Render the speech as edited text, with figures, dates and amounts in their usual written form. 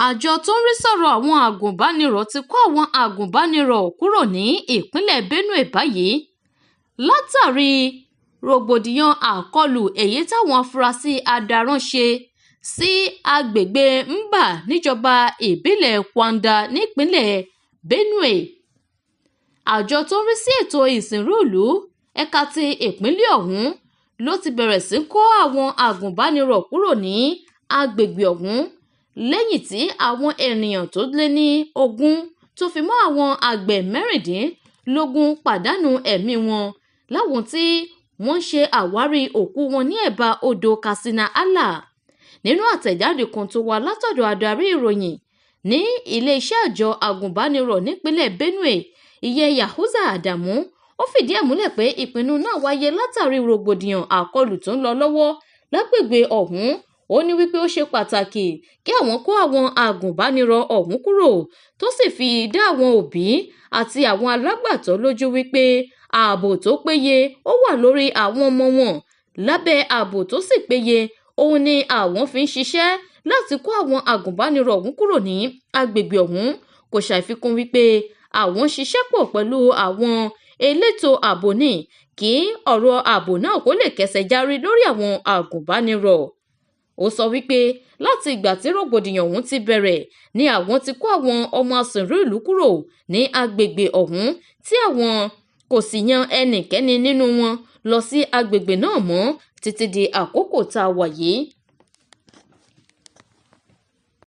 Àjọ tó ń rí sọ́rọ̀ àwọn agùnbánirọ̀ ti kó àwọn agùnbánirọ̀ kúrò ní ìpínlẹ̀ Benue báyìí látàrí rògbòdìyàn àkọlù èyí táwọn afurasí adaran ṣe sí agbègbè Mba níjọba ìbílẹ̀ Kwanda nípínlẹ̀ Benue. Àjọ tó ń rí sí ètò ìsìnrú ìlú ẹ̀ka ti ìpínlẹ̀ ọ̀hún ló ti bẹ̀rẹ̀ sí kó àwọn agùnbánirọ̀ kúrò ní agbègbè ọ̀hún lẹ́yìn tí àwọn ènìyàn tó lé ní 20 tó fi mọ́ àwọn àgbẹ̀ 16 pàdánù ẹ̀mí wọn láwọn tí wọ́n ṣe àwárí òkú wọn ní ẹ̀bá odò Katsina Ala. Nínú àtẹ̀jáde kan tó wá látọ̀dọ̀ adarí ìròyìn ní iléeṣẹ́ àjọ agùnbánirọ̀ nípínlẹ̀ Benue, ìyẹn Yahuza Adamu, ó fìdí ẹ̀ múlẹ̀ pé ìpinnu náà wáyé látàrí rògbòdìyàn àkọlù tó ń lọ lọ́wọ́ lágbègbè ọ̀hún. Ó ní wípé ó ṣe pàtàkì kí àwọn kó àwọn agùnbánirọ̀ ọ̀hún kúrò, tó sì fi dá àwọn òbí àti àwọn alágbàtọ́ lójú wípé ààbò tó péye ó wà lórí àwọn ọmọ wọn. Lábẹ́ ààbò tó sì péye òun ni àwọn fi ń ṣiṣẹ́ láti kó àwọn agùnbánirọ̀ ọ̀hún kúrò ní agbègbè ọ̀hún. Kò ṣàìfikún wípé àwọn ń ṣiṣẹ́ pọ̀ pẹ̀lú àwọn elétò ààbò ní kí ọ̀rọ̀ ààbò náà kó lè kẹsẹ̀ járí lórí àwọn agùnbánirọ̀. Ó sọ wípé láti ìgbà tí rògbòdìyàn ọ̀hún ti bẹ̀rẹ̀ ni àwọn ti kó àwọn ọmọ asìnrú ìlú kúrò ní agbègbè ọ̀hún, tí àwọn kò sì yan ẹnikẹ́ni nínú wọn lọ sí agbègbè náà mọ́ títí di àkókò tá a wà yìí.